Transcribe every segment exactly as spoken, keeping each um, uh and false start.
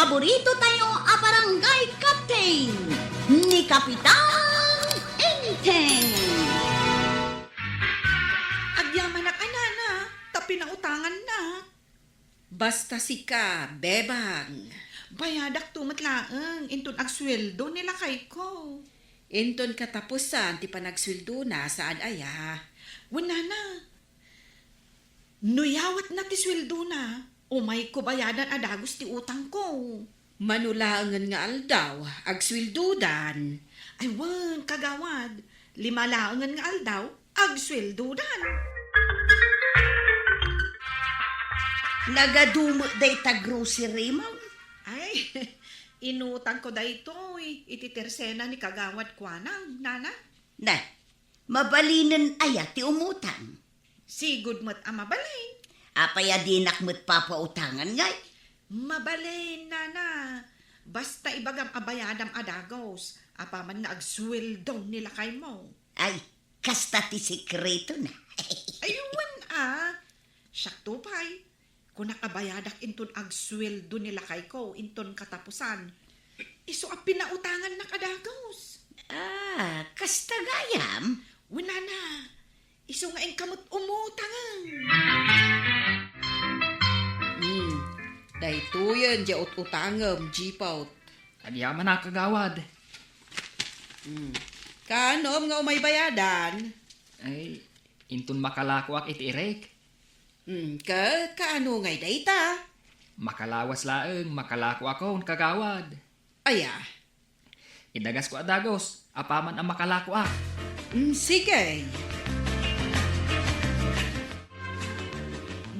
Paborito tayo a barangay captain, ni Kapitan Enteng. Agyamanak a nana, ta pinautangannak. Basta sika, Bebang. Bayadakto met laeng, inton agsueldo ni lakayko. Inton katapusan ti panagsueldona, saan aya? Wen, nana. No yawatna ti sueldona, umayko bayadan a dagus ti utangko. Mano laengen nga aldaw, agsueldodan. Ay wen, kagawad, lima laengen nga aldaw, agsueldodan. Nagadu met dayta grocery mo? Ay, inutangko daytoy iti tersena ni kagawad kuanang, nana. Na, mabalinen aya ti umutang? Sigud met a mabalin. Apay a dinak met papautangan ngay? Mabalin, nana. Basta ibagam a bayadam a dagus, apaman nga agsueldo ni lakaymo. Ay, kasta ti sekretona. Ay, wen a. Siakto pay. Kunak a bayadak inton agsueldo ni lakayko inton katapusan. Isu a pinautangannak a dagus. Ah, kasta gayam? Wen, nana. Isu nga inka met umutangem. Hmm, daytoyen diay ut-utangem, Jipot. Agyamanak, kagawad. Hmm. Kaanom nga umay bayadan? Ay, inton makalakoak iti irek. Hmm, ket kaano ngay dayta? Makalawas laeng, makalakoakon, kagawad. Aya? Idagasko a dagus, apaman a makalakoak. Mm, sige.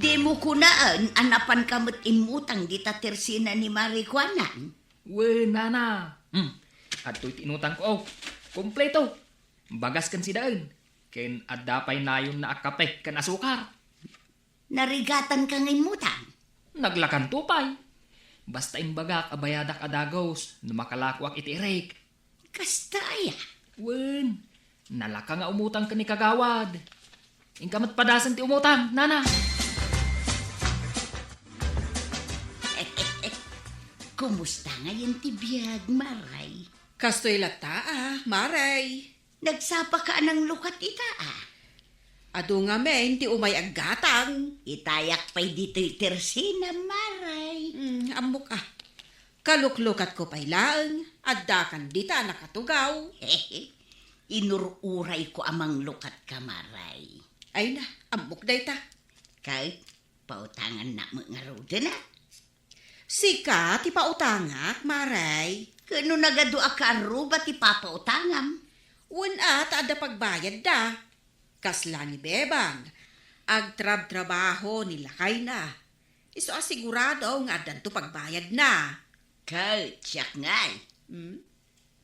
Dimo kunaen a napanka met immutang dita tersena ni Mari kuanang? Wen, nana. Hmm. Adtoy ti inutangko, oh. Kompleto. Bagas ken sidaen. Ken adda pay nayonna a kape ken asukar. Narigatanka nga immutang? Naglakanto pay. Basta imbagak a bayadak a dagus no makalakoak iti irek. Kasta aya? Wen, nalaka nga umutang ken ni kagawad. Inka met padasen ti umutang, nana. Kumusta ngayen ti biag, Maray? Kastoy latta, a, Maray. Nagsapaka a nanglukat ita, a? Adu ngamin ti umay aggatang. Itayak pay ditoy tersena, Maray. Hmm, ammok a. Kaluklukatko pay laeng, addakan dita a nakatugaw. Inur-urayko a manglukatka, Maray. Ay na, ammok dayta. Ket, pautangannak met ngaruden, a? Sika ti pautangak, Maray. Ket no nagadu a kaarruba ti papautangam? Wen a, ta adda pagbayadda. Kasla ni Bebang, agtrabtrabaho ni lakayna. Isu a sigurado nga addanto pagbayadna. Ket siak ngay. Hmm?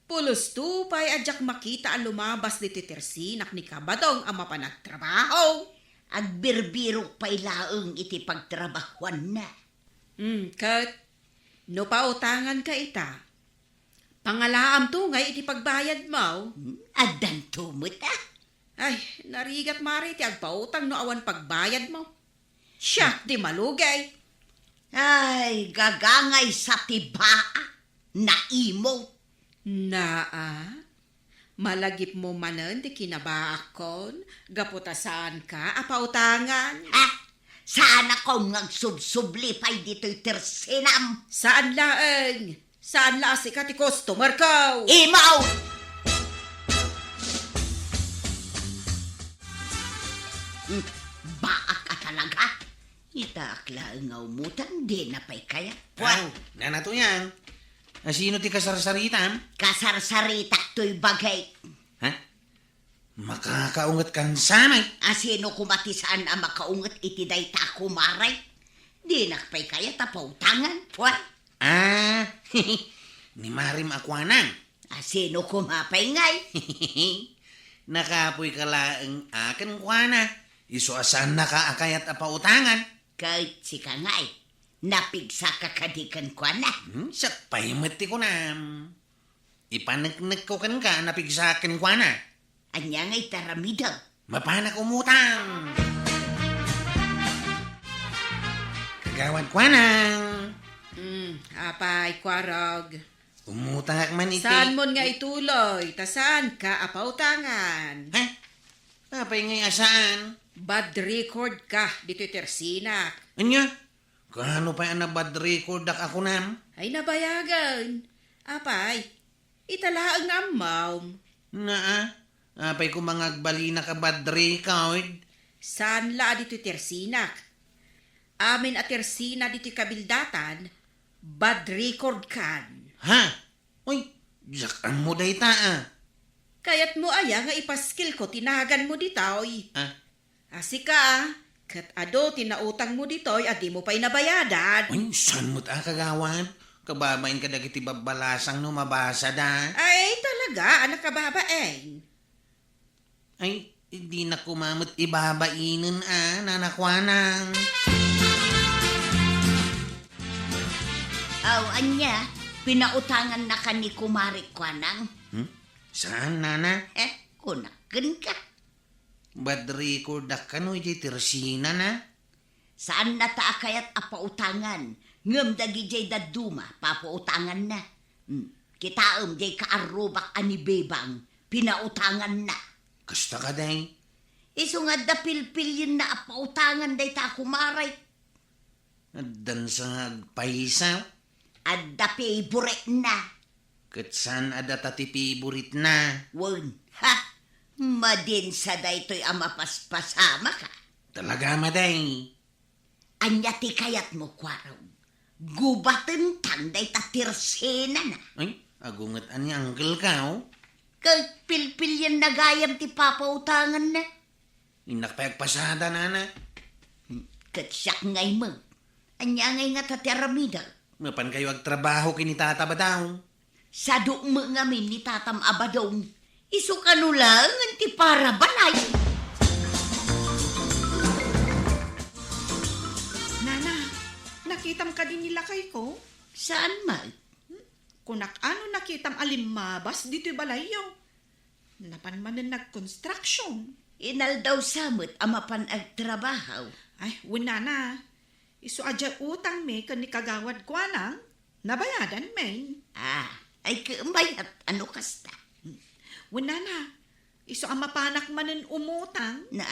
Pulosto pay a diak makita a lumabas ditoy tersenak ni Kabadong a mapan agtrabaho. Agbirbirok pay laeng iti pagtrabahuanna. Hmm, ket no pautanganka ita, pangalaamto ngay iti pagbayadmo? Hmm, addanto met, a. Ay, narigat, Maray, ti agpautang no awan pagbayadmo. Siak ti malugay. Ay, gagangaysa ti baak. Naimot. Naa, malagipmo manen ti kinabaakkon, gapu ta saanka a pautangan. Ha? Saanakon nga agsubsubli pay ditoy tersenam? Saan laeng. Saan la a sika ti customer ko. Imaw! Hmm, baak a talaga. Itaak laeng nga umutang, dina pay kayat. Puat! Aw, nana to yan. Asino ti kasarsaritam? Kasarsaritak toy bagik. Ha? Makakaunget kan samay. Asino koma ti saan a makaunget iti dayta a kumaray? Dinak pay kayat a pautangan. Puat! Ah, ni Marim a kuanang. Asino koma pay ngay? Nakapoyka laeng a kenkuana. Isu a saannaka a kayat a pautangan. Ket sika ngay, napigsaka kadi kenkuana? Hmm, siak pay met ti kunam. Ipaneknekko kenka a napigsaak kenkuana. Ania ngay ti aramidem? Mapanak umutang. Kagawad kuanang. Hmm, apay, Kuarog? Umutangak man iti Saanmon nga ituloy, ta saanka a pautangan. Ha? Apay ngay a saan? Bad record ka ditoy tersinak. Anya? Kaano pay a nabad recordak a kunam? Ay, nabayagen. Apay, ita laeng nga ammom. Naa, apay koma nga agbalinaka bad record? Saan la a ditoy tersinak. Amin a tersina ditoy kabildatan, bad record kan. Ha? Uy, diak ammo dayta, a. Kayatmo aya nga ipaskilko ti naganmo ditoy? Ah. A, sika, a, ket adu ti nautangmo ditoy a dimo pay nabayadan. Uy, saan met a, kagawad? Kababain kadagiti babbalasang no mabasada. Ay, talaga a nakababain. Ay, dinak koma met ibabainen a, Nana Kuanang. Aw, ania? Pinautangannaka ni Kumare Kuanang? Hmm? Saan, Nana? Eh, kunak kenka. Bad recordak kano idiay tersinana. Saannata a kayat a pautangan, ngem dagidiay dadduma, papautanganna. Hmm, kitaem, diay kaarrubak a ni Bebang, pinautanganna. Kasta kadi? Isu nga adda pilpilienna a pautangan dayta a kumarek. Addan sa nga agpaysa? Adda favorite-na. Ket saan a data ti favorite-na? Wen, ha? Madin sa daytoy a mapaspasamaka. Talaga, maday. Ania ti kayatmo, Kuarog? Gubatentan dayta tersinana. Ay, agunget ania, angkelka, oh? Ket pilpilienna gayam ti papautanganna. Innak pay agpasada, Nana. Ket siak ngay met. Ania ngay ngata ti aramidek? Mapankayo agtrabaho ken ni Tata Badong. Sadok met ngamin ni Tatam a Badong. Isu kano laengen ti para balay. Nana, nakitam kadi ni lakayko? Saan met? Hmm? Kunak, ano nakitam a limmabas ditoy balayyo? Napan manen nag-construction. Inaldaw sa met a mapan agtrabaho. Ay, wen, Nana. Isu a diay utangmi ken ni Kagawad Kuanang, nabayadanmi. Ah, ay, ket mayat, ano kasta? Wen, Nana. Isu a mapanak manen umutang. Na,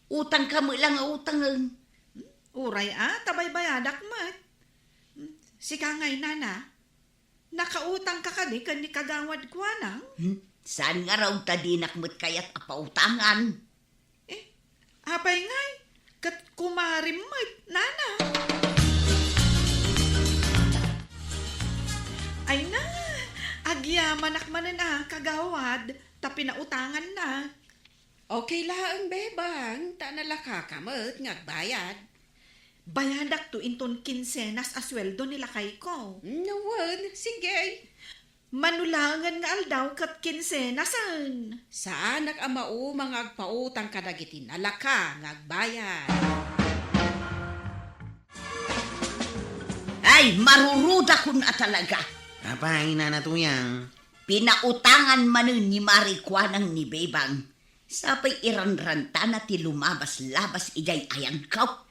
utangka met la nga utangen. Uray a, ta baybayadak met. Sika ngay, Nana. Nakautangka kadi ken ni Kagawad Kuanang? Hmm? Saan ngarud ta dinak met kayat a pautangan? Eh, apay ngay? Ket kumarem met, Nana. Ay na, agyamanak manen a, Kagawad, ta pinautangannak. Okay laeng, Bebang, ta nalakaka met nga agbayad. Bayadakto inton kinsenas a sueldo ni lakayko. Mm, wen, sige. Mano laengen nga aldaw ket kinsenasen. Saanak a mauma nga agpautang kadagiti nalaka nga agbayad. Ay, marurudakon a talaga. Apay, Nana Tuyang? Pinautangan manen ni Mari Kuanang ni Bebang. Sapay iranrantana ti lumabas-labas idiay ayagko.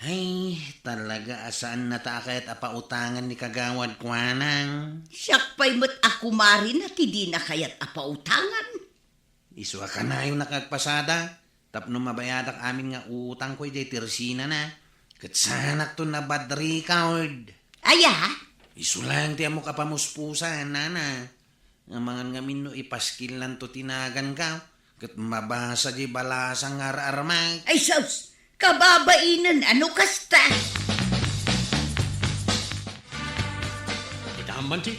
Ay, talaga a saannata a kayat a pautangan ni Kagawad Kuanang. Siak pay met a kumarina ti dina kayat a pautangan. Isu a kanayonak agpasada, tapno mabayadak amin nga utangko idiay tersinana. Ket saanakto nabad record. Aya? Isu laeng ti ammok a pamuspusan, Nana. Amangan ngamin no ipaskillanto ti naganka, ket mabasa diay balasang nga ar-armak. Ay, sus! Kababainen, ano kasta? Ita amman ti,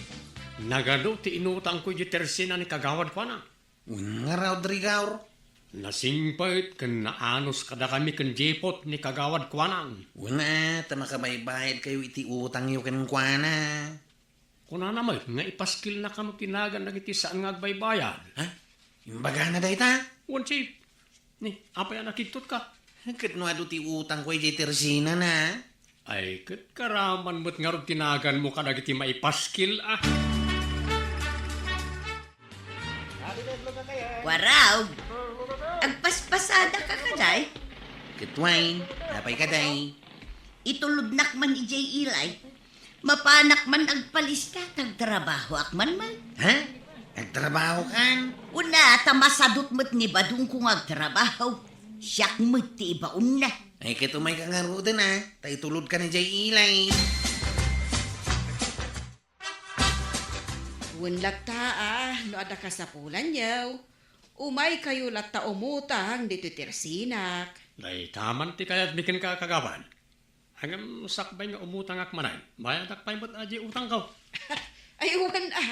nagadu ti inutangko idiay tersina ni Kagawad Kuanang. Wen ngarud, Rigor? Nasingpet ken naanus kadakami ken Jepot ni Kagawad Kuanang. Wen a, ta makabaybayadkayo iti utangyo kenkuana. Kunana met nga ipaskilna kano ti nagan dagiti saan nga agbaybayad. Ha? Imbagana dayta? Wen, Chief. Ni, apay a nakigtotka? Ket no adu ti utangko idiay tersinana? Ay, ket karaman met ngarud ti naganmo kadagiti maipaskil a. Waraw! Agpaspasadaka kadi? Ket wen, apay kadi? Itulodnak man idiay ilay. Mapanak man agpalista, ta agtrabahoak man man. Ha? Agtrabahokan? Una, ta masadut met ni Badongko nga agtrabaho. Siak met ti ibaonna. Ay, ket umayka ngaruden, a, ta itulodkan idiay ilay. Wen latta, a, no adda kasapulanyo, umaykayo latta umutang ditoy tersinak. Dayta man ti kayatmi kenka, kagawad. Ngem sakbay nga umutangak manen, bayadak pay met a diay utangko. Ay, wen, a.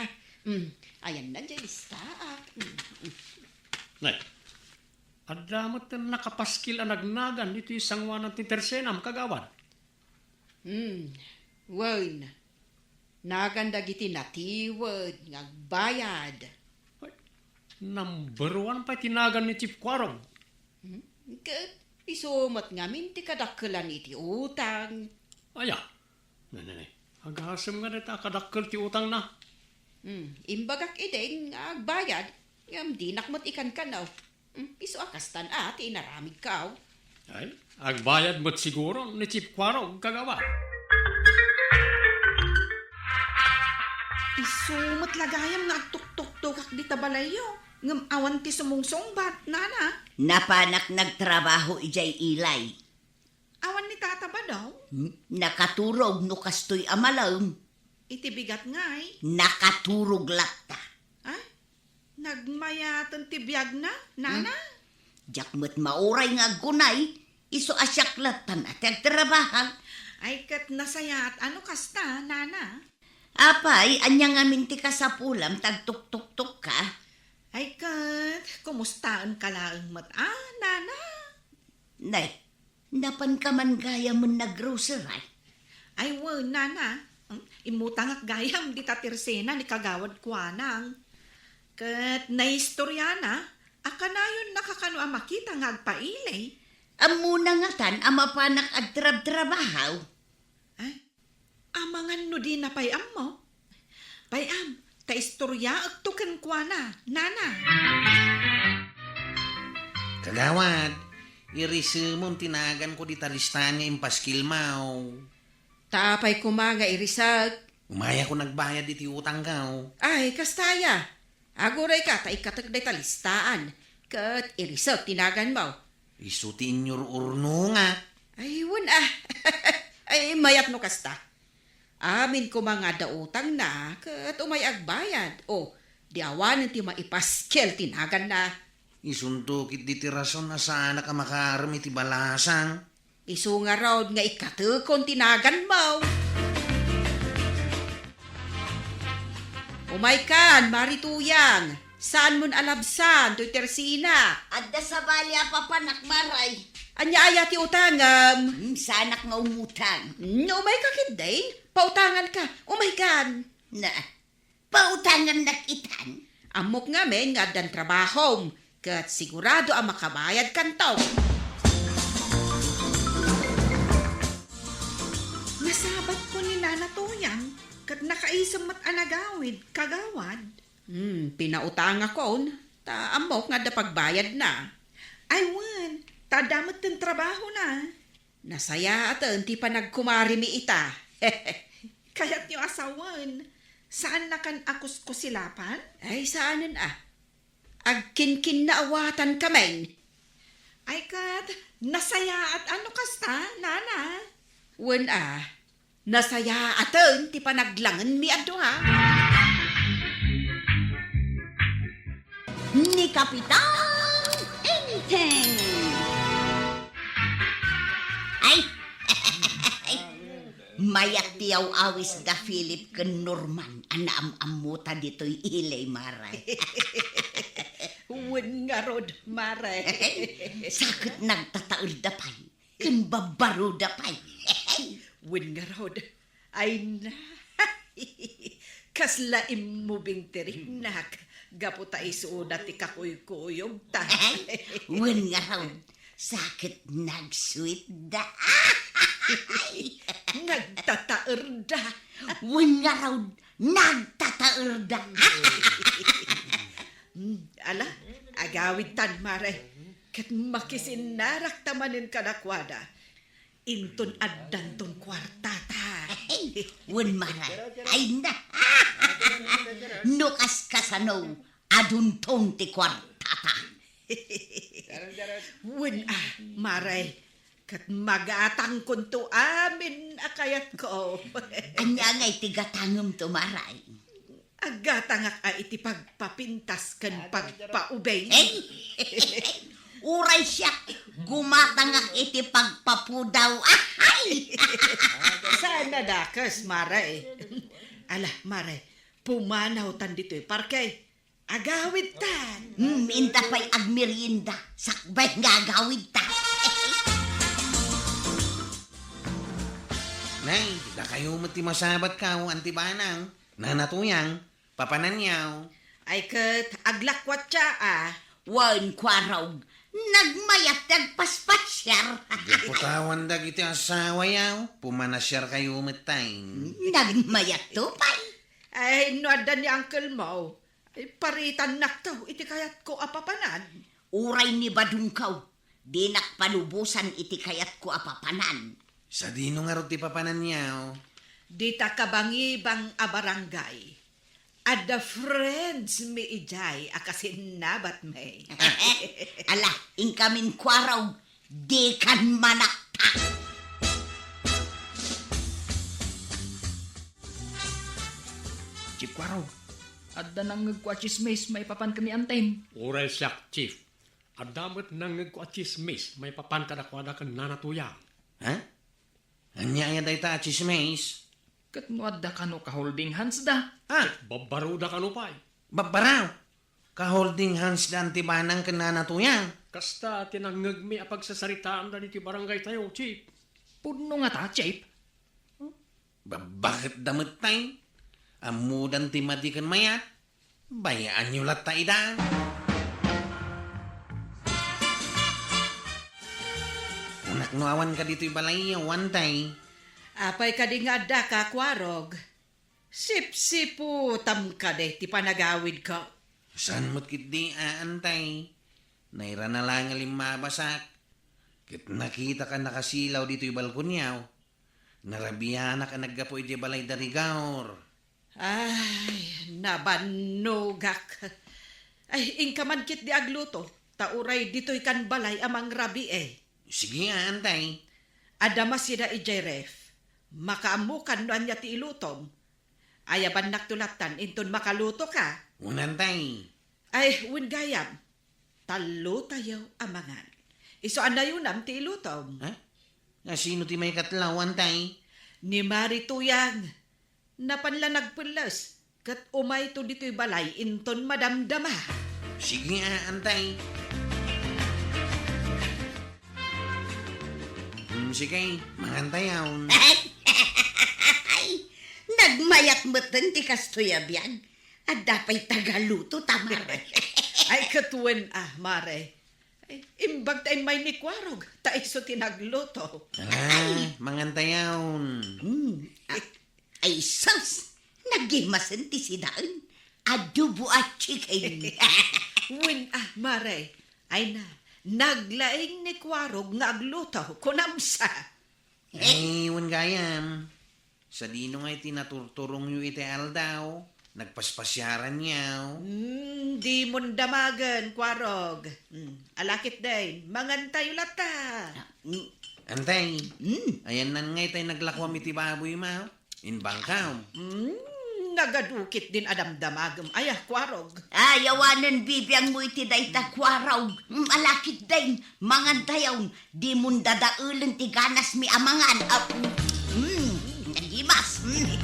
Mm, ayanna diay listaak. Mm, mm. Nay, adda met nakapaskil a nagnagan ditoy sangoanan ti tersenam, kagawad. Hmm, wen, nagan dagiti natiwed nga agbayad. Ay, number one pay ti nagan ni Chief Kwarog. Hmm, ket isu met ngamin ti kadakkelan iti utang. Aya, ne, ne, ne. Agasem nga dayta a kadakkel ti utangna. Hmm, imbagak idin nga agbayad, ngem dinak met ikankanaw. Hmm, isu a kastan a ti inaramidko. Ay, agbayad met siguro ni Chief Kwarog, kagawad. Isu met la gayam nga agtuktuktokak dita balayyo, ngem awan ti sumungsungbat, nana. Napanak nagtrabaho idiay ilay. Awan ni Tata Badong? Hmm, nakaturog no kastoy a malem. Iti bigat ngay? Nakaturog latta. Ay, nagmayaten ti biagna, nana? Hmm. Diak met mauray nga agkunay, isu a siak latta a ti agtrabaho. Ay, ket nasayaat a no kasta, nana? Apay, ania ngamin ti kasapulam ta agtuktuktokka? Ay, ket kumustaenka laeng met, a, nana? Nay, napanka man gayamen naggrocery? Ay, wen, nana. Hmm? Immutangak gayam dita tersena ni Kagawad Kuanang. Ket naistoriana a kanayonnaka kano a makita nga agpaili. Ammona ngatan a mapanak agtrabtrabaho. Ay, amangan no dina pay ammo. Pay-am, ta istoriaekto kenkuana, nana. Kagawad, irisemon ti naganko dita listaan nga impaskilmo. Ta apay koma nga irisek? Umayakon agbayad iti utangko. Ay, kasta aya. Agurayka ta ikkatek dayta listaan, ket irisek ti naganmo. Isu ti inyur-urnongak. Ay, wen a. Ay, mayat no kasta. Amin koma nga adda utangna, ket umay agbayad. O, di awanen ti maipaskel ti naganna. Isunto ketdi ti rason a saanak a makaarem iti balasang. Isu ngarud nga ikkatekon ti naganmo. Umaykan, Mari Tuyang. Saanmon a labsan toy tersina? Adda sabali a papanak, Mare. Ania aya ti utangem? Hmm, saanak nga umutang. No umayka ketdin, pautanganka. Umaykan. Na, pautangannak itan? Ammok ngamin nga addan trabahom, ket sigurado a makabayadkanto. Nasabatko ni Nana Tuyang, ket nakaisem met a nagawid, kagawad. Hmm, pinautangakon, ta ammok nga adda pagbayadna. Ay wen, ta adda metten trabahona. Nasayaaten ti panagkumarimi ita. Kayatyo a sawen, saannakan a kuskusilapan? Ay, saanen a. Agkinkinnaawatan kamin. Ay ket, nasayaat a no kasta, nana? Wen a, nasayaaten ti panaglangenmi a dua. Ni Kapitan Enteng. Ay! Mayat ti aw-awis da Philip ken Norman a naam-ammota ditoy ilay, Mare. Wen ngarud, Mare. Sa ket nagtataerda pay, ken babbaroda pay. Wen ngarud, ay na. Kasla immubing ti riknak, gapu ta isuda ti kakuykuyogta. Wen ngarud, sa ket nagsweetda. Nagtataerda. Wen ngarud, nagtataerda. Hmm, ala, agawidtan, Mare. Ket makisinnarakta manen kadakuada. Inton addanton kuartata. Ay, wen, Mare. Ay na. No kas kasano, adunton ti kuartata. Wen, ah, Mare. Ket magatangkonto amin a kayatko. Ania ngay ti gatangemto, Mare? Aggatangak a iti pagpapintas ken pagpaubing. Hey! Uray siak, gumatangak iti pagpapudaw. Ahay! Saan a dakes, Mare. Ala, Mare, pumanawtan ditoy parke. Agawidtan. Hmm, inta pay agmerienda. Sakbay nga agawidtan. Nay, dakayo met ti masabatko, Anti Banang, Nana Tuyang, papananyo. Ay ket, aglakwatya a. Wen, Kuarog, nagmayat ti agpaspasiar. Gapu ta awan dagiti asawayo, pumanasiarkayo met tay. Nagmayatto pay. Ay, no adda ni uncle mo, ay, paritannakto iti kayatko a papanan. Uray ni badongko, dinak palubosan iti kayatko a papanan. Sadino ngarud ti papananyo? Dita kabangibang a barangay, adda friends mi idiay a kasinnabat mi. Ala, inkamin, Kuarog, dikan manakta. Chief Kuarog, adda nangngegko a chismis maipapan ken ni Antim. Uray siak, Chief. Adda met nangngegko a chismis maipapan kadakuada ken Nana Tuyang. Ha? Ania aya dayta a chismis? Ket no adda kano ka-holding hands da? Ah! Ket babbaroda kano pay? Babbaro! Ka-holding hands da Anti Banang ken Nana Tuyang. Kasta ti nangngegmi a pagsasaritaanda ditoy barangay tayo, Chief. Pudno ngata, Chief? Babbaketda met tay. Ammodan ti madi ken mayat. Bayaanyo latta ida. Kunak no awan ka ditoy balay, awan tay. Apay kadi nga adda ka, Kuarog? Sipsiputam kadi ti panagawidko? Saan met ketdi, Antay? Nairana la nga limmabasak. Ket nakitak a nakasilaw ditoy balkonyo. Narabianak a naggapu idiay balay da Rigor. Ay, nabannogak. Ay, inka man ketdi agluto, ta uray ditoy kan balay a mangrabii. Sige, Antay. Adda masida idiay ref. Makaammokan no ania ti ilutom. Ayabannakto lattan inton makalutoka. Wen, Antay. Ay, wen gayam. Tallotayo a mangan. Isu a nayunam ti ilutom. Ha? Nga sino ti maikatlo, Antay? Ni Mari Tuyang. Napan la nagpelles, ket umayto ditoy balay inton madamdama. Sige, Antay. Hmm, sige, mangantayon. Nagmayat metten ti kastoy a biag. Adda pay tagaluto ta, Mare. Ay, ket wen, ah, Mare. Ay, imbag ta immay ni Kuarog, ta isu ti nagluto. Ah, mangantayon. Hmm. Ah, ay, sus! Nagimasen ti sidaen. Adobo a chicken. Wen, ah, Mare. Ay na, naglaing ni Kuarog nga agluto, kunamsa. Ay, wen gayam. Sadino ngay ti naturturongyo iti aldaw? Nagpaspasiaranyo? Hmm, dimon damagen, Kuarog. Hmm, alakit den, mangantayo latta. Ah, mm. Antay, mm, ayannan ngay tay naglakuam iti baboy, ma? Imbangkam. Hmm, nagadukit din a damdamagem. Aya, Kuarog. Ay, awanen bibiangmo iti dayta, Kuarog. Hmm, alakit den, mangantayon. Dimon dadaelen ti ganasmi a mangan. Ah, mm, nagimas. Mm.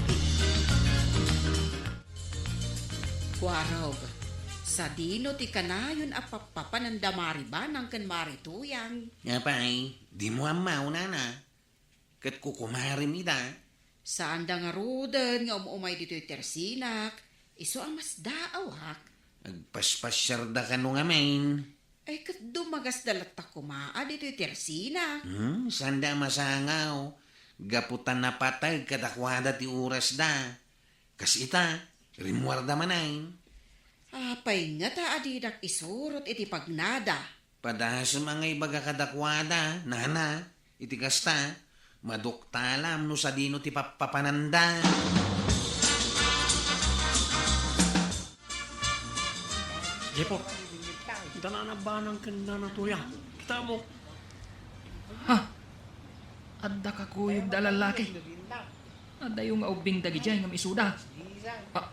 Kuarog, sadino ti kanayon a pappapanan da Mari Banang ken Mari Tuyang? Apay, dimo ammo, nana. Ket kukumarem ida. Saanda ngaruden nga um-umay ditoy tersinak, isu a masdaawak. Agpaspasiarda kano ngamin. Ay, ket dumagasda latta koma a ditoy tersinak. Hmm, saanda a masangaw. Gapu ta napateg kadakuada ti orasda. Kas ita, rimmuarda manen. Apay ngata a didak isurot iti pagnada? Padasem a nga ibaga kadakuada, nana, iti kasta, Maduktalam no sadino ti pappapananda. Jepo, danana banang ken Nana Tuyang. Kita mo. Ha? Adda kakuyogda a lallaki. Adayo nga ubbing dagidiay ngem isuda. Ah,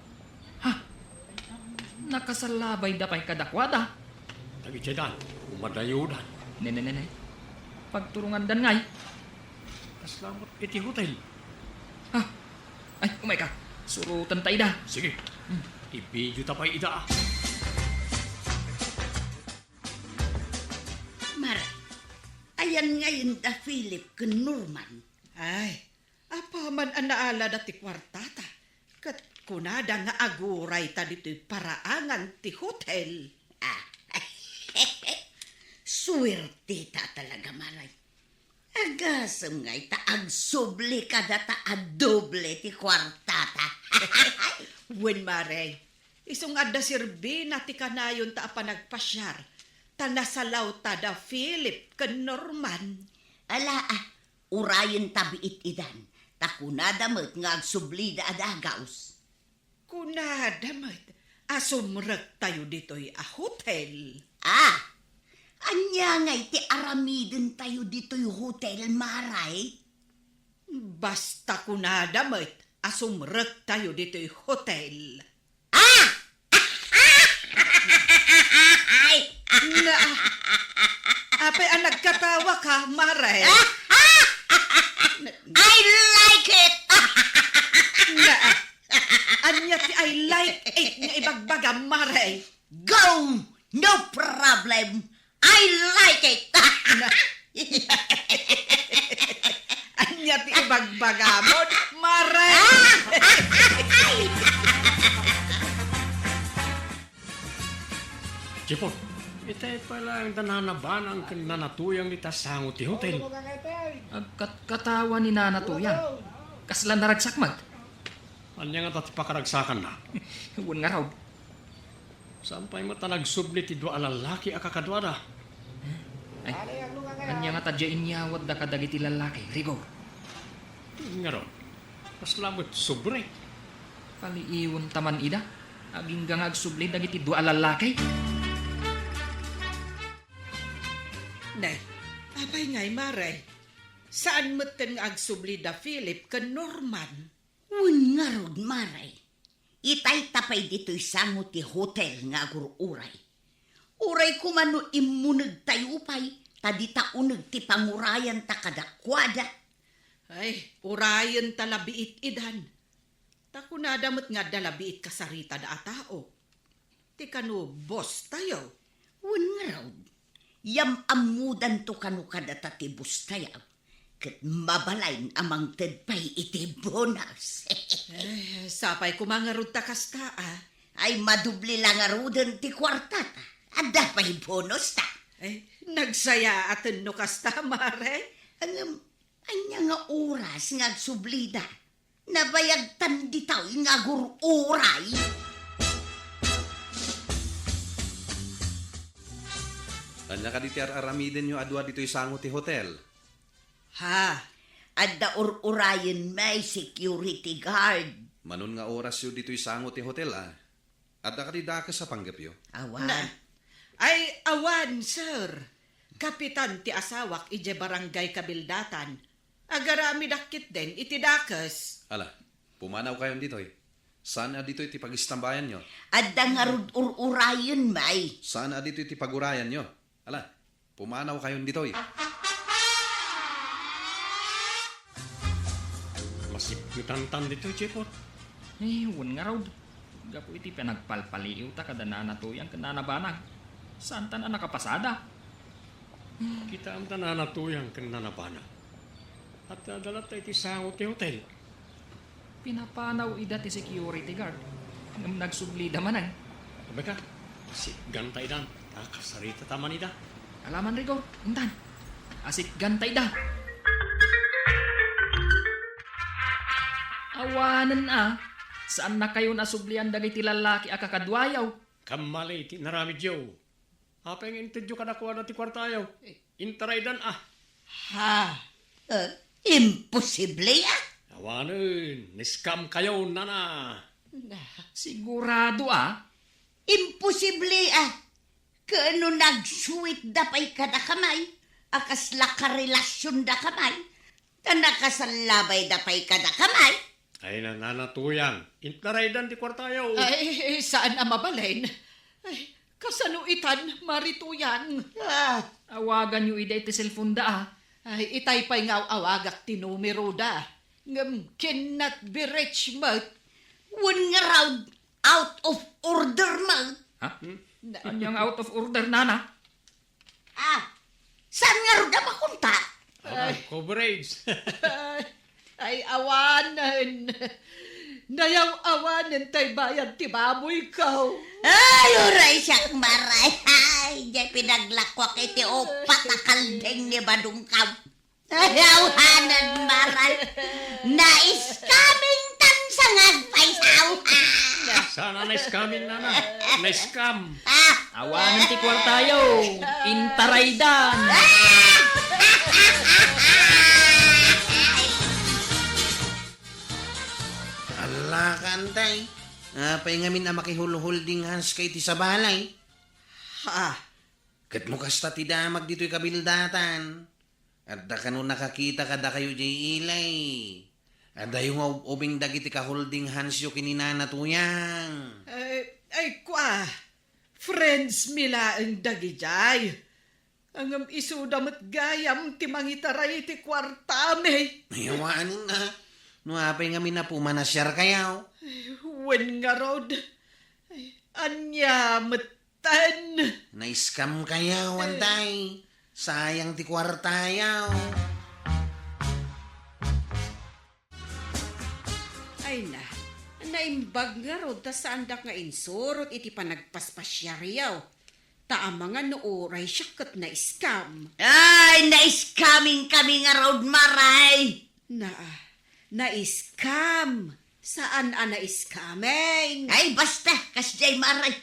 ha? Nakasalabayda pay kadakuada? Dagidiaydan, umadayodan. Ne, ne, ne, ne. Pagturongandan ngay. Kasla met iti hotel. Ha? Ay, umayka. Surotenta ida. Sige. Hmm. I-video ta pay ida. Mare, ayan ngayen da Philip ken Norman? Ay, apaman a naalada ti kuartata, ket kunada nga agurayta ditoy paraangan ti hotel. Ah, suerteta talaga, Mare. Agasem ngay ta agsubli kadata a doble ti kuartata. Wen, Mare, isu nga adda serbina ti kanayonta a panagpasiar, ta nasalawta da Philip ken Norman. Ala, ah, urayenta biit idan, ta kunada met nga agsublida a dagaus. Kunada met a sumrektayo ditoy a hotel. Ah, ania ngay ti aramidentayo ditoy hotel, Mare? Basta kunada met a sumrektayo ditoy hotel. Ah! Ay! Na, apay a nagkatawaka, Mare? I like it! Na, ania ti I like it nga ibagbagam, Mare? Go! No problem! I like it! Na, ania ti ibagbagamon, Mare? Jipon, itay pay laeng da Nana Banang ken Nana Tuyang ita sango ti hotel. Agkatkatawa ni Nana Tuyang. Kasla naragsak met. Ania ngata ti pakaragsakanna? Wen ngarud. Saan pay met a nagsubli ti dua a lallaki a kakaduada? Ay, ania ngata diay inyawatda kadagiti lallaki, Rigor? Wen ngarud. Kasla met subli. Paliiwenta man ida. Agingga nga agsubli dagiti dua a lallaki. Nay, apay ngay, Mare? Saan metten nga agsubli da Philip ken Norman? Wen ngarud, Mare. Itayta pay ditoy sango ti hotel nga agur-uray. Uray koma no immunegtayo pay, ta dita uneg ti pangurayanta kadakuada. Ay, urayenta la biit idan. Ta kunada met nga adda la biit kasaritada a tao. Ti kano boss tayo. Wen ngarud, yam-ammodanto kano kadata ti boss tayo. Ket mabalin a mangted pay iti bonus. Eh, sapay koma ngarud ta kasta, ah. Ay, madubli la ngaruden ti kuartata. Adda pay bonus ta. Eh, nagsayaaten no kasta, Mare? Ngem, ania nga oras nga agsublida? Nabayagtan ditoy nga agur-uray. Ania kadi ti ar-aramidenyo a dua ditoy sango ti hotel? Ha? Adda ur-urayen may security guard. Manon nga orasyo ditoy sango ti hotel, a? Adda kadi dakes a panggepyo? Awan. Na, ay, awan, sir. Kapitan ti asawak idiay barangay Kabildatan. Agaramidak ketdin iti dakes. Ala, pumanawkayon ditoy. Saan a ditoy ti pagistambayanyo? Adda ngarud ur-urayen, may. Saan a ditoy ti pagurayanyo? Ala, pumanawkayon ditoy. Masipngetantan ditoy, Jepot. Eh, wen ngarud. Gapu iti panagpalpaliiwta kada Nana Tuyang ken Nana Banang. Saantan a nakapasada. Kitaem da Nana Tuyang ken Nana Banang. Adda latta iti sango ti hotel. Pinapanaw ida ti security guard. Ngem nagsublida manen. Abeka, sikganta idan. Ta kasaritata man ida. Alaman, Rigor, intan. Asikganta ida. Awanen a, saannakayon a sublian dagiti lallaki a kakaduayo. Kammali ti inaramidyo. Apay nga intedyo kadakuada ti kuartayo? Eh. Intaraydan a. Ha? Eh, Imposible, a? Awanen, na-scam kayo, nana. Na, sigurado, a? Imposible, a. Ken no nagsuitda pay kadakami, a kasla karelasionda kami, ta nakasallabayda pay kadakami. Ay, na, nana Tuyang, intaraydan ti kuartayo. Ay, saan a mabalin. Ay, kasano itan, Mari Tuyang? Ah. Awaganyo ida iti cellphone da, a. Ay, itay pay nga aw-awagak ti numero da. Ngem cannot be reached met. Wen ngarud, out of order met. Ha? Hmm? Na- Ania nga out of order, nana? Ah, saan ngarud a makontak? Out of coverage. Ay, awanen. Nayaw-awanen tay bayad ti baboyko. Ay, uray siak, Maray. Ay, diay pinaglakuak iti uppat a kalding ni badongko. Ay, awanen, Maray. Na-scamming tan sa ngagpaysaw. Saan a na-scamming, nana? Na-scam. Ah. Awanen ti kuartayo. Intaraydan. Ala, kantay. Apay ngamin a makihulholding hands ka iti sabali? Ha? Ket no kasta ti damag ditoy kabildatan, adda kano nakakita kadakayo diay ili. Adayo nga ub-ubing dagiti ka-holding handsyo ken ni Nana Tuyang. Ay, ay, kua, friends mi laeng dagidiay. Ngem isuda met gayam ti mangitaray iti kuartami. Ay, awanen a. No apay ngamin a pumanasiarkayo? Ay, wen ngarud. Ay, ania met Tan. Na-scam kayo, eh, antay. Sayang ti kuartayo. Ay na, naimbag ngarud ta saandak nga insurot iti panagpaspasiaryo. Ta amangan no uray siak ket na-scam. Ay, na-scamming kami ngarud, Maray. Naa, na-scam. Saan a na-scamming? Ay, basta, kasdiay, Maray.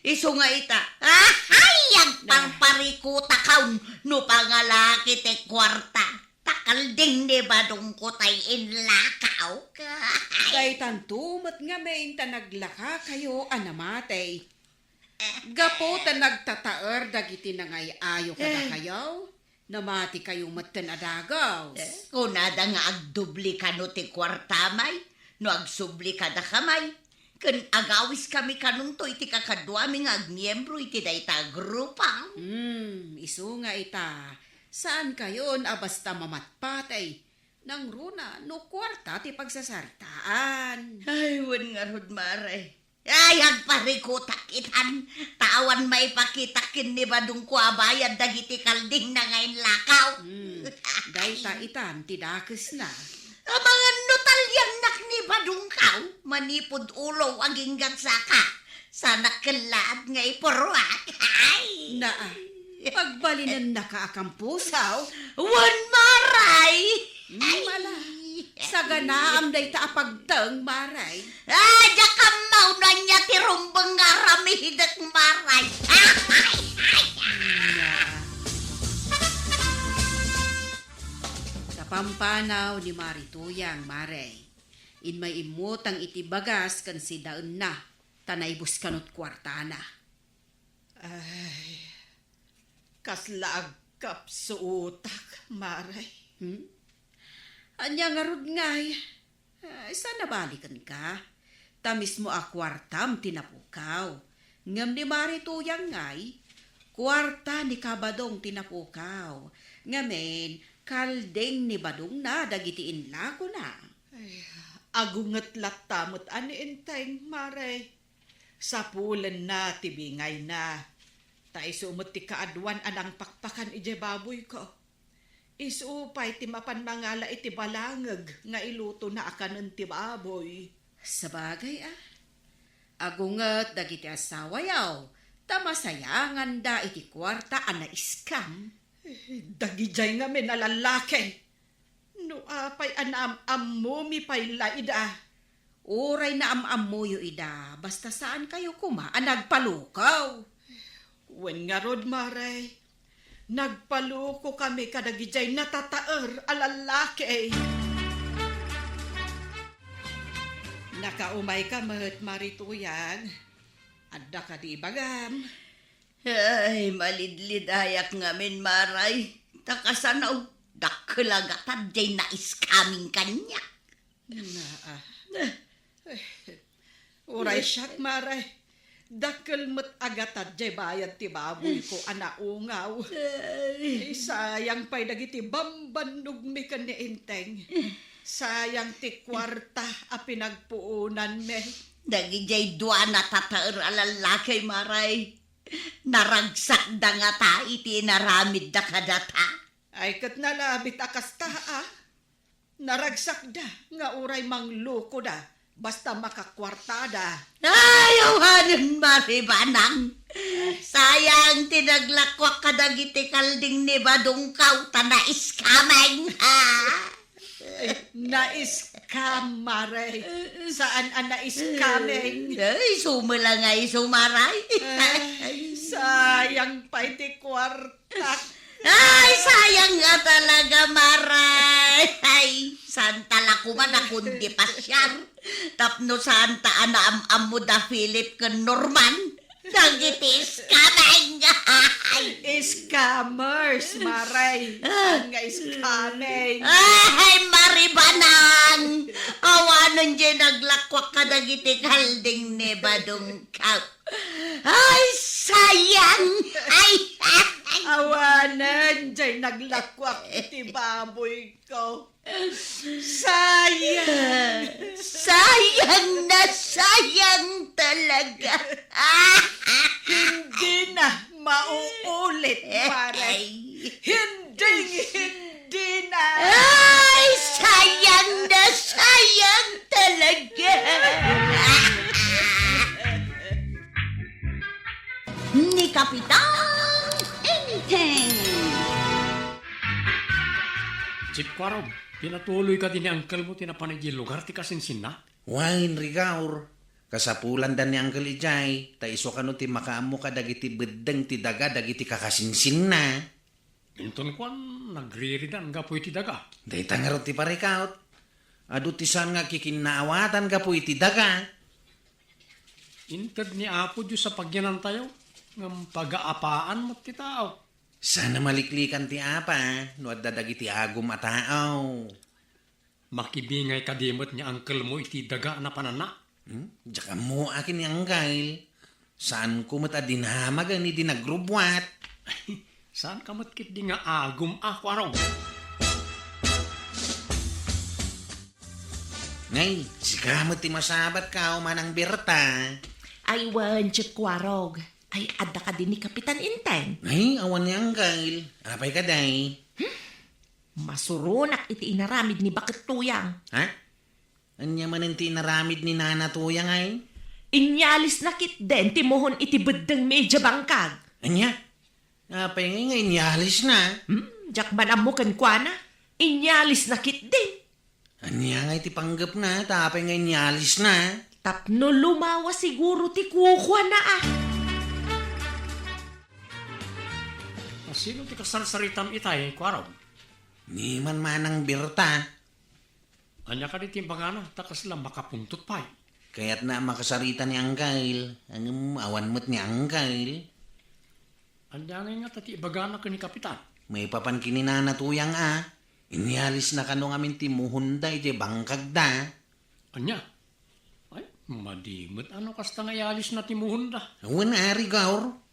Isu nga ita. Ahay, agparparikutakon no pangalaki ti kuarta. Ta kalding ni badongko tay inlakaw. Daytanto met ngamin ta naglakakayo a namati. Gapu ta nagtataer dagiti nangay-ayo kadakayo, namatikayo metten a dagus. Eh, kunada nga agdubli kano ti kuartamay no agsubli kadakami. Ken agawiskami kanonto iti kakaduami nga agmiembro iti dayta a grupa. Hmm, isu nga ita, saankayon a basta mamatpatay. Nangruna no kuarta ti pagsasaritaan. Ay, wen ngarud, Maray. Ay, agparikutak itan. Ta awan maipakitak ken ni badongko a bayad dagiti kaldingna nga inlakaw. Hmm, dayta itan ti dakesna. Amangan no taliannak ni badongko manipud ulo agingga saka. Sanak ken laad nga ipurruak. Ay! Naa, pagbalinennaka a kampusaw? Wen, Maray! Mm, ala. Saganaam dayta a pagteng, Maray. Ah, diak ammo no ania ti rumbeng nga aramidek, Maray. Ay, ay, ay. Naa. Kapampanaw ni Mari Tuyang, Maray. Immay immutang iti bagas ken sidaenna, ta naibus kano ti kuartana. Ay, kasla agkapsuotak, Maray. Hmm? Ania ngarud ngay? Ay, saan a balikenka? Ta mismo a kuartam ti napukaw. Ngem ni Mari Tuyang ngay, kuarta ni Kabadong ti napukaw. Ngamin, kalding ni badongna dagiti inlakona. Ay, agunget latta met a ni Enteng, Maray. Sapulenna ti bingayna. Ta isu met ti kaaduan a nangpakpakan idiay baboyko. Isu pay ti mapan mangala iti balangeg nga ilutona a kanen ti baboy. Sabagay a, agunget dagiti asawayo, ta masayanganda iti kuarta a na-scam. Eh, dagidiay ngamin a lallaki. No apay a naam-ammomi pay la ida? Uray naam-ammoyo ida, basta saankayo koma a nagpalukaw. Wen ngarud, Maray. Nagpalukokami kadagijay natataer a lallaki. Nakaumayka met, Mari Tuyang. Adda kadi ibagam? Ay, malidlidayak ngamin, Maray. Ta kasano, dakkel a gatad jay na-scaming kaniak. Naa. Eh, uray siak, Maray. Dakkel met a gatad jay bayad ti baboyko a naungaw. Ay. Ay, sayang pay dagiti bambannogmi ken ni Enteng. Sayang ti kuarta a pinagpuonanmi. Dagijay dua natataer a lallaki, Maray. Naragsakda ngata iti inaramidda kadata. Ay, ket nalabit a kasta, a. Naragsakda nga uray manglukoda, basta makakuartada. Ay, awanen, Mari Banang. Sayang ti naglakuak kadagiti kalding ni Badungkaw ta na-scaming, ha? Ay, na-scam, Mare. Saan a na-scaming? Ay, sumala nga isu, Maray. Ay, sayang pay ti kuarta. Ay, sayang nga talaga, Maray. Ay, saan ta la koma a kundi pasiar. Tapno saan ta a naam-ammo da Philip ken Norman. Dagiti scaming. Ay. Scammers, Maray. Ah. Saan nga scaming? Ay, Mari Banang! Awanen jay naglakuak kadagiti kalding ni Badungkaw. Ay, sayang! Ay, ay, ay. Awanen jay naglakuak iti baboyko. Sayang! Sayang na sayang talaga. Hindi na mauulit, pare. Ay. Hindi, hindi na. Ay, sayang na sayang talaga. Ni Kapitan Enteng. Chief Kuarog, pinatuloy kadi ni uncle mo ti napan idiay lugar ti kasinsinna? Wen, Rigor. Kasapulanda ni uncle idiay, ta isu kano ti makaammo kadagiti beddeng ti daga dagiti kakasinsinna. Inton kuan, nagriridan gapu iti daga. Dayta ngarud ti parikaut. Adu ti saan nga kikinnaawatan gapu iti daga. Inted ni Apo Dios a pagyanantayo, ngem pagaapaan met ti tao. Saan a maliklikan ti apa no adda dagiti agum a tao. Makibingay kadi met ni uncle mo iti daga a napananna? Hmm? Diak ammo akin ni uncle. Saanko met a dinamagen idi nagrubbuat. Saanka met ketdi nga agum a, Kuarog? Ngay, sika met ti masabat ka, o Manang Berta. Ay, wen, Chief Kuarog. Ay, adda kadi ni Kapitan Enteng? Ay, awan ni uncle. Apay kadi? Masuronak iti inaramid ni Baket Tuyang. Ha? Ania manen ti inaramid ni Nana Tuyang, ay? Inyalisna ketdin ti muhon iti beddengmi idiay bangkag. Ania? Apay ngay nga inyalisna? Hmm, diak man ammo kenkuana. Inyalisna ketdin. Ania ngay ti panggepna, ta apay nga inyalisna? Tapno lumawa siguro ti kukuana, a. Asino ti kasarsaritam itay, Kuarog? Ni Manang Berta. Ania kadi ti imbagana, ta kasla makapuntot pay? Kayatna a makasarita ni Uncle, ngem awan met ni Uncle. Ania ngay ngata ti ibagana ken ni Kapitan? Maipapan ken ni Nana Tuyang a, inyalisna kano ngamin ti muhonda idiay bangkagda. Ania? Ay, madi met a no kasta nga iyalisna ti muhonda. Wen, Ari Gaur.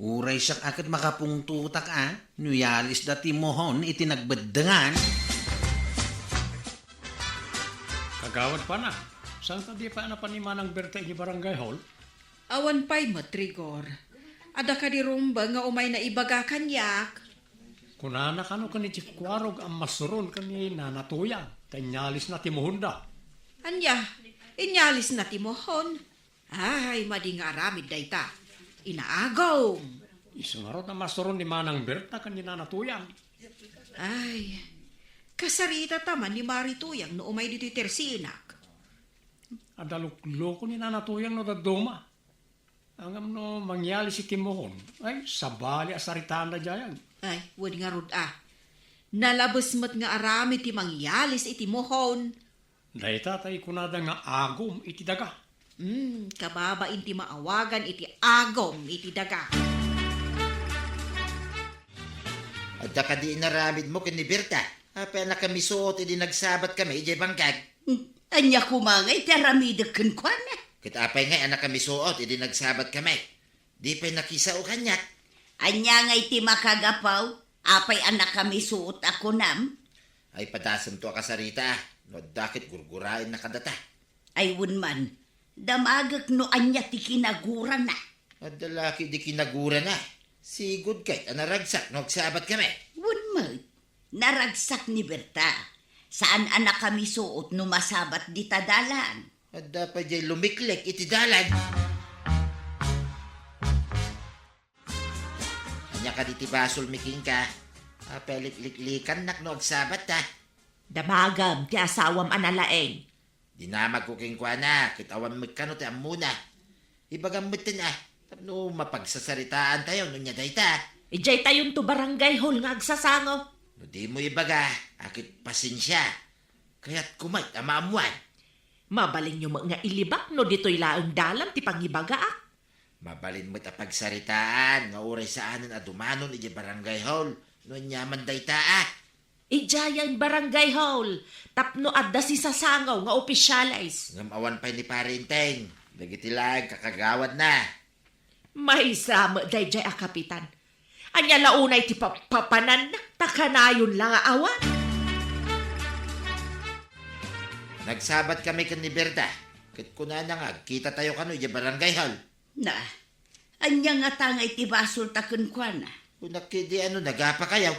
Uray siak a ket makapungtotak a no iyalisda ti muhon iti nagbeddengan. Kagawad Pana, saan kadi pay a napan ni Manang Berta idiay barangay hall? Awan pay met, Rigor. Adda kadi rumbeng nga umayna ibaga kaniak? Kunana kano ken ni Chief Kuarog a masuron ken ni Nana Tuyang, ta inyalisna ti muhonda. Ania? Inyalisna ti muhon? Ay, madi nga aramid dayta. Inaagom. Isu ngarud a masuron ni Manang Berta ken ni Nana Tuyang. Ay, kasaritata man ni Mari Tuyang no umay ditoy tersinak. Adda lukloko ni Nana Tuyang no dadduma. Ngem no mangyalis iti muhon, ay, sabali a saritaanda diayan. Ay, wen ngarud a. Nalabes met nga aramid ti mangyalis iti muhon. Dayta tay kunada nga agom iti daga. Hmm, kababain ti maawagan iti agom iti daga. Adda kadi inaramidmo ken ni Berta? Apay a nakamisuot idi nagsabat kami idiay bangkag? Hmm, ania koma ngay ti aramidek kenkuana? Ket apay ngay a nakamisuot idi nagsabat kami? Di pay nakisao kaniak. Ania ngay ti makagapu? Apay a nakamisuot a kunam? Ay, padasemto a kasarita, no adda ket gurguraenna kadata. Ay, wen man, damagek no ania ti kinagurana. Adda la ketdi kinagurana. Sigud ket a naragsak no agsabat kami. Wen met, naragsak ni Berta. Saan a nakamisuot no masabat dita dalan. Adda pay diay lumiklik iti dalan. Ania kadi ti basolmi kenka? Apay a likliklikannak no agsabatta? Damagem ti asawam a nalaing. Dinamagko kenkuana, ket awan met kano ti ammona. Ibagam metten a, tapno mapagsasaritaantayo no ania dayta. Idiaytayonto barangay hall nga agsasango. No dimo ibaga, a ket pasensia. Kayatko met a maammuan. Mabalinyo met nga ilibak no ditoy laeng dalan ti pangibagaak. Mabalin met a pagsaritaan nga uray saanen a dumanon idiay barangay hall no aniaman dayta a. Idiayen barangay hall tapno adda sisasango nga opisyales. Ngem awan pay ni Pari Enteng, dagiti laeng kakagawadna. Maysa met daydiay a kapitan. Ania la unay ti papapananna ta kanayon la nga awan? Nagsabat kami ken ni Berta, ket kunana nga agkitatayo kano idiay barangay hall. Na, ania ngata nga iti basolta kenkuana? Kunak ketdi a no nagapakayo.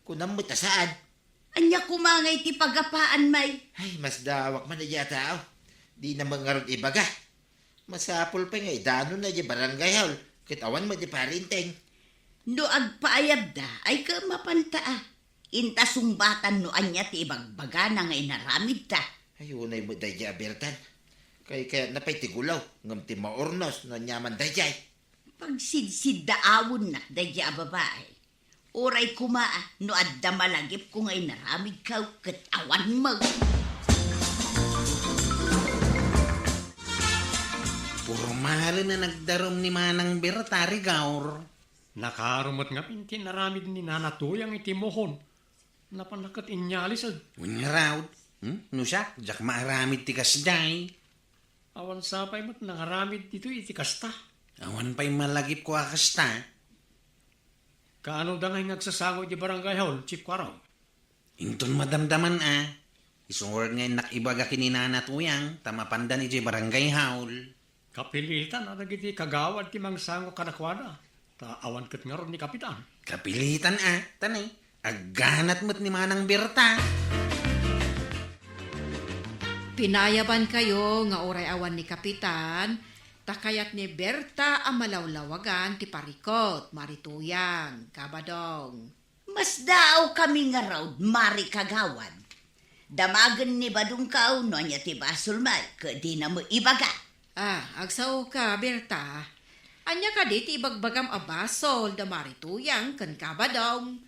Kunam met a saan. Ania koma nga iti pagapaan, may? Ay, masdaawak man idiay a tao. Dina met ngarud ibaga. Masapul pay nga idanonna idiay barangay hall, ket awan met ni Pari Enteng. No agpaayabda, ay ket mapanta a. Inta sungbatan no ania ti ibagbagana nga inaramidta. Ay, unay met daydiay a Bertan. Kaykayatna pay ti gulaw, ngem ti maurnos no aniaman daydiay. Pagsidsiddaawennak daydiay a babai. Uray koma no adda malagipko nga inaramidko ket awan met. Purmalen a nagdarum ni Manang Berta, Rigaur. Nakaaro met ngamin ti inaramid ni Nana Tuyang iti muhon. Napanna ket inyalisen. Wen ngarud, hmm? No siak, diak maaramid ti kasdiay. Awan sapay met nangaramid ditoy iti kasta. Awan pay malagipko a kasta. Kaano da ngay nga agsasango iti barangay hall, Chief Kuarong? Inton madamdaman a. Isu ngarud nga innak ibaga ken ni Nana Tuyang, ta mapandan iti barangay hall. Kapilitan a dagiti kagawad ti mangsango kadakuada, ta awan ket ngarud ni Kapitan. Kapilitan a, ta nay, agganat met ni Manang Berta. Pinayabankayo nga uray awan ni Kapitan, ta kayat ni Berta a malawlawagan ti parikut, Mari Tuyang, Kabadong. Masdaawkami ngarud, Mari Kagawad. Damagen ni Badongko no ania ti basolmi, ket dina met ibaga. Ah, agsaoka, Berta. Ania kadi ti ibagbagam a basol da Mari Tuyang ken Kabadong?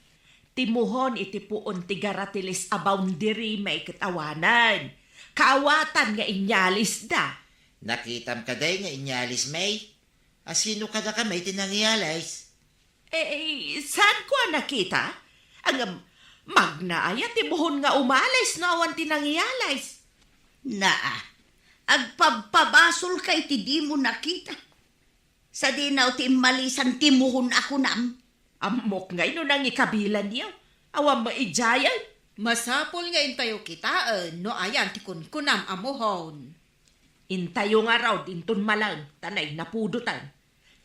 Ti muhon iti puon ti garatiles a boundarymi ket awanen. Kaawatan nga inyalisda. Nakitam kadi nga inyalismi? A sino kadakami ti nangiyalis? Eh, eh, saanko a nakita? Ngem, magna aya ti muhon nga umalis no awan ti nangiyalis? Naa, agpabpabasolka iti dimo nakita. Sadino ti immalisan ti muhon a kunam? Ammok ngay no nangikabilanyo. Awan maidiayen. Masapul nga intayo kitaen no ayan ti kunkunam a muhon. Intayo ngarud inton malem, ta nay napudoten.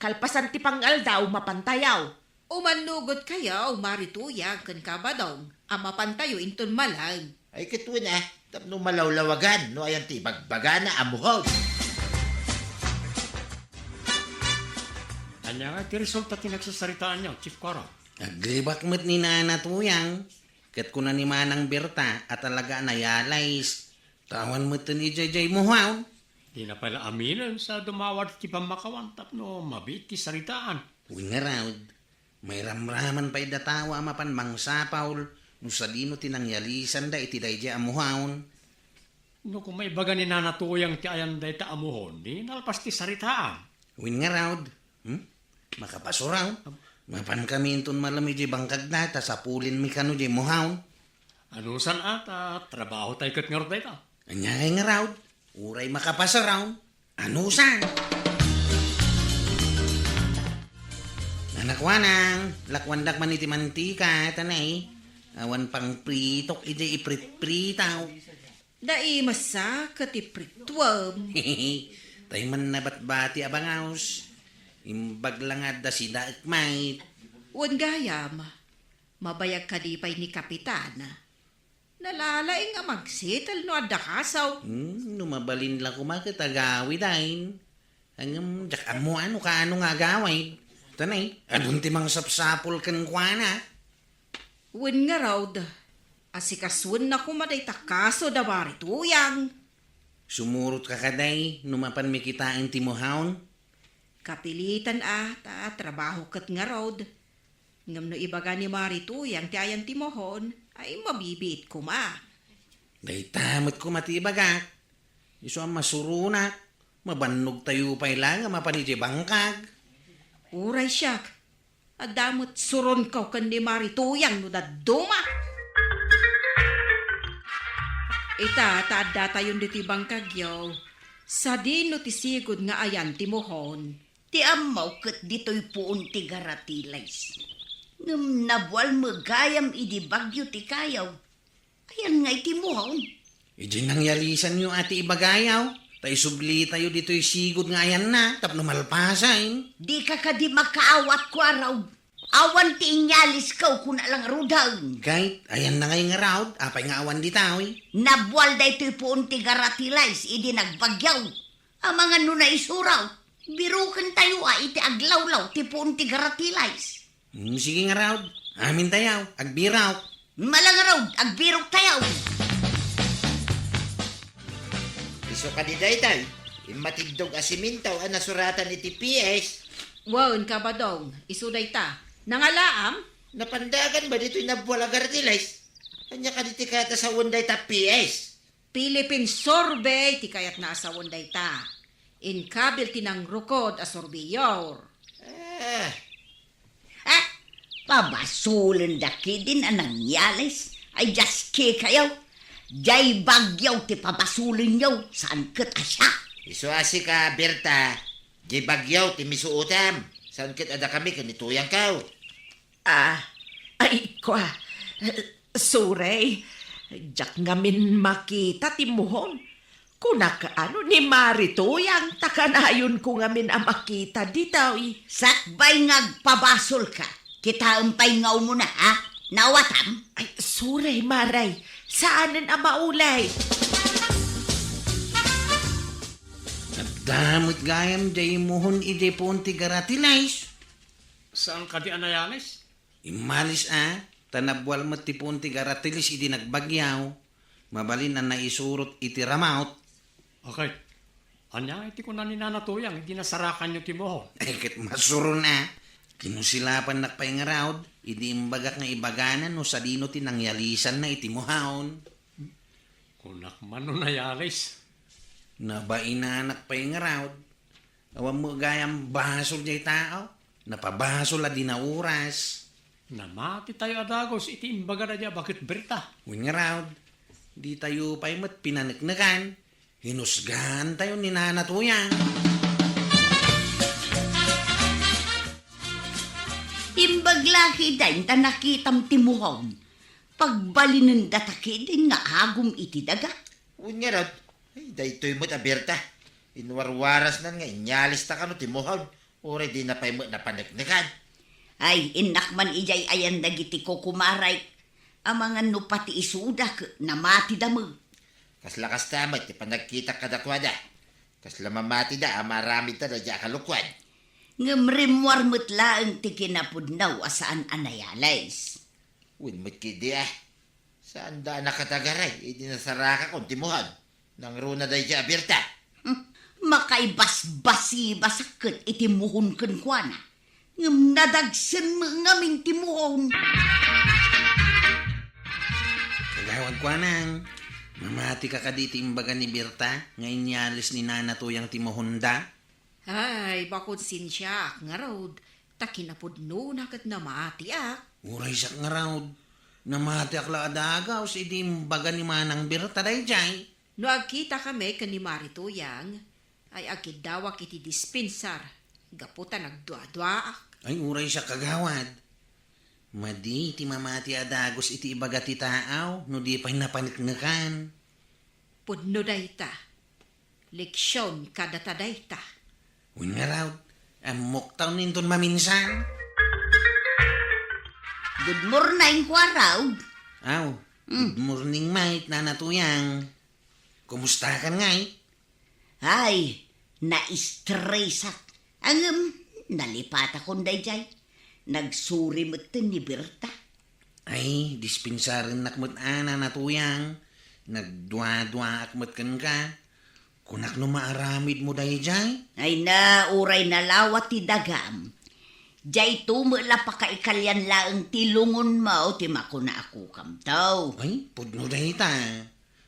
Kalpasan ti pangaldaw, mapantayo. Umannugotkayo, Mari Tuyang ken Kabadong, a mapantayo inton malem. Ay, ket wen a, tapno malawlawagan no ayan ti ibagbagana a muhon. Ania nga ti resulta ti nagsasaritaanyo, Chief Kuarong? Aglibak met ni Nana Tuyang, ket kuna ni Manang Berta a talaga a nayalis. Ta awan metten idiay muhon. Dina pay la aminen sa dumawat ti pammakawan tapno mabiit ti saritaan. Wen ngarud, Mairamraman pay da tao a mapan mangsapul no sadino ti nangyalisanda iti daydiay a muhaon. No koma ibaga ni Nana Tuyang ti ayan dayta a muhon, di nalpas ti saritaam. Wen ngarud, hmm? Makapasuraw. Mapankami inton malem idiay bangkagda, ta sapulinmi kano diay muhaon. Anusan a, ta trabaho tayo ket ngarud dayta. Ania ngay ngarud? Uray makapasuraw. Anusan? Nanakuanang, lakuandak man iti mantika, tanay. Awan pang pritok, iti ipritpritaw. Dai masa ket iprittuem. Tay man nabatbati a bangaws. Imbag la nga adda sidaek met. Wen gayam, mabayag kadi pay ni Kapitan. Nalalaing a magsitel no adda kasaw. Hmm, no mabalin la koma ket agawid ayn. Ngem, diak ammo no kaano nga agawid. Tanay, adun ti mangsapsapul kenkuana. Wen ngarud, asikasuenna koma dayta kaso da Mari Tuyang. Sumurotka kadi, no mapanmi kitaen ti muhaon? Kapilitan a, ta trabaho ket ngarud. Ngem no ibaga ni Mari Tuyang ti ayan ti muhaon, ay mabibiit koma. Dayta met koma ti ibagak. Isu a masuronak, mabannog tayo pay la nga mapan idiay bangkag. Uray siak, adda met suronko ken ni Mari Tuyang no dadduma. Ita, ta adda tayon ditoy bangkagyo, sadino ti sigud nga ayan ti muhaon? Ti ammo ket ditoy puon ti Garatiles. Ngem nabual met gayam idi bagyo ti kayaw. Ayan nga iti muhaon. Idiay nangyalisanyo a ti ibagayo, ta isublitayo ditoy sigud nga ayanna tapno malpasen. Dika kadi makaawat, kuaraw. Awan ti inyalisko, kuna la ngaruden. Gayt, ayanna ngay ngarud, apay nga awan ditoy? Nabual daytoy puon ti Garatiles idi nagbagyo. Amangan no naisuraw, birukentayo a iti aglawlaw ti puon ti Garatiles. Hmm, sige ngarud. Amintayo, agbirok. Mala ngarud, agbiroktayo. Isu kadi daytoy, immatiddog a siminto a nasuratan iti P S. Wen, Kabadong, isu dayta. Nangalaam? Napandagan ba ditoy nabual a Garatiles? Ania kadi ti kayat a sawen dayta P S? Philippine Survey ti kayatna a sawen dayta. Inkabil ti nangrukod a surveyor. Ah. Ah, pabasolenda ketdin a nangyalis. Ay, diaskikayo. Diay bagyo ti pabasolenyo, saan ket a siak. Isu a sika, Berta, diay bagyo ti misuotem. Saan ket a dakami ken ni Tuyangko. Ah, ay, kua, eh, sorry. Diak ngamin makita ti muhon. Kunak ano ni Mari Tuyang, ta kanayonko ngamin a makita ditoy. Sakbay nga agpabasolka, kitaem pay nga umuna, ha? Naawatam? Ay, sorry, Mari. Saanen a maulay. Adda met gayam diay muhon idiay puon ti Garatiles. Saan kadi a nayalis? Immalis a, ta nabual met ti puon ti Garatiles idi nagbagyo. Mabalin a naisurot iti ramaut. Okay. Ania iti kuna ni Nana Tuyang idi nasarakanyo ti muhon? Ay, ket masuron a. Kinusilapannak pay ngarud, idi imbagak nga ibagana no sadino ti nangyalisanna iti muhaon. Kunak man no nayalis. Nabainanak pay ngarud. Awan met gayam basol diay tao. Napabasol a di nauras. Namati tayo a dagus iti imbagada diay a baket, Berta. Wen ngarud, di tayo pay met pinaneknekan. Hinusgaantayo ni Nana Tuyang. Imbag la ketdin ta nakitam ti muhaon. Pagbalinendata ketdin nga agum iti daga. Wen ngarud, ay, daytoy met a Berta. Inwarwarasnan nga inyalista kano ti muhaon, uray dina pay met napaneknekan. Ay, innak man idiay ayan dagiti kukumarek. Amangan no pati isuda ket namatida met. Kasla kasta met ti panagkitak kadakuada. Kasla mamatida a maaramidta daydiay a kalokuan. Ngem rimmuar met laeng ti kinapudno a saan a nayalis. Wen met ketdi a. Saanda a nakatagaray idi nasarakakon ti muhaon. Nangruna daydiay a Berta. Hmm, makaibasbasibasak ket iti muhon kenkuana. Ngem nadagsen met ngamin ti muhon. Kagawad Kuanang, mamatika kadi ti imbaga ni Berta nga inyales ni Nana Tuyang ti muhonda? Ay, bakud sinsiaak ngarud, ta kinapudnona ket namatiak. Uray siak ngarud, namatiak la a dagus idi imbaga ni Manang Berta daydiay. No agkitakami ken ni Mari Tuyang, ay agkiddawak iti dispensar gapu ta nagduaduaak. Ay, uray siak, kagawad. Madi ti mamati a dagus iti ibaga ti taaw no di pay napaneknekan. Pudno dayta. Leksion kadata dayta. Wen ngarud, ammok ta inton maminsan. Good morning, Kuarog. Aw, Mm. Good morning met, Nana Tuyang. Kumustakan ngay? Ay, naistresak. Ngem, nalipatakon daydiay. Nagsuri metten ni Berta. Ay, dispensarennak met a, Nana Tuyang. Nagduaduaak met kenka. Kunak no maaramidmo daydiay? Ay na, uray nalawa ti dagam. Dayto met la pakaikalian laeng ti lungonmo ti makuna a kukamtaw. Ay, pudno dayta.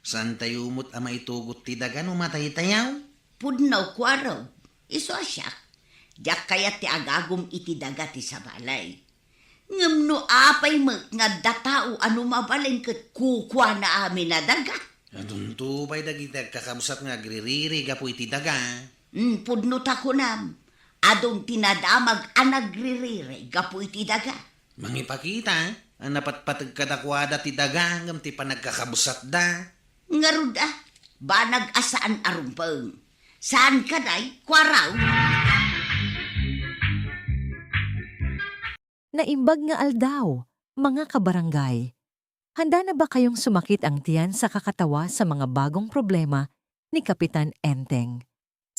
Saantayo met a maitugot ti daga no mataytayaw? Pudno, Kuarog. Isu a siak, diak kayat ti agagum iti daga ti sabali. Ngem no apay met nga adda tao a no mabalin ket kukuana amin a daga? Adunto pay dagiti agkakabsat nga agririri gapu iti daga. Hmm, pudno ta kunam, adun ti nadamag a nagririri gapu iti daga. Mangipakita a napatpateg kadakuada ti daga ngem ti panagkakabsatda. Ngarud a, banag a saan a rumbeng. Saan ka, day, Kuarog? Naimbag nga aldaw, mga kabarangay. Handa na ba kayong sumakit ang tiyan sa kakatawa sa mga bagong problema ni Kapitan Enteng?